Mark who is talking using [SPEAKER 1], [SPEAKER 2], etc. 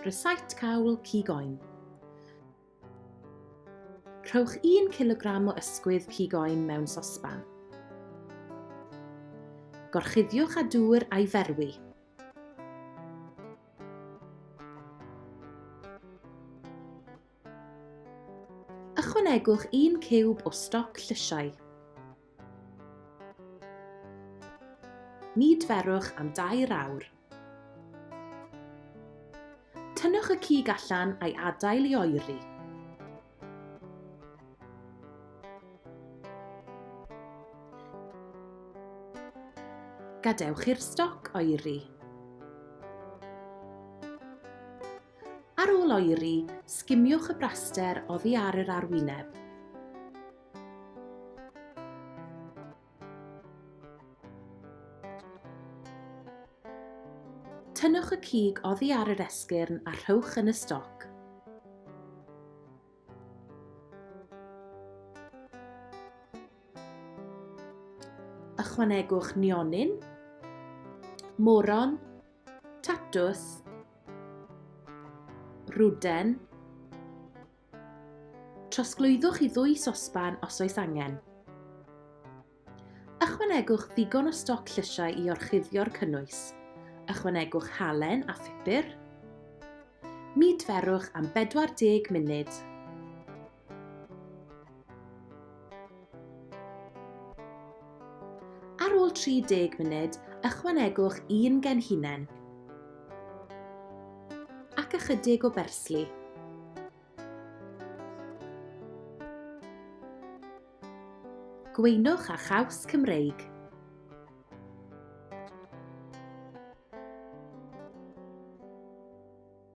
[SPEAKER 1] Rysáit cawl cig oen. Rhowch 1 cilogram o ysgwydd cig oen mewn sosban. Gorchuddiwch â dŵr a'i ferwi. Ychwanegwch un ciwb o stoc llysiau. Mudferwch am dair awr. Tynnwch y cig allan a'i adael i oeri. Gadewch i'r stoc oeri. Ar ôl oeri, sgimiwch y braster oddi ar yr arwyneb. Tynnwch y cig oddi ar yr esgyrn a rhowch yn y stoc. Ychwanegwch nionyn, moron, tatws, rwden, Trosglwyddwch i ddwy sosban os oes angen. Ychwanegwch ddigon o stoc llysiau i orchuddio'r cynnwys. Ychwanegwch halen a phupur. Mudferwch am 40 munud. Ar ôl 30 munud, ychwanegwch un genhinen ac ychydig o bersli. Gweinwch â chaws Cymreig.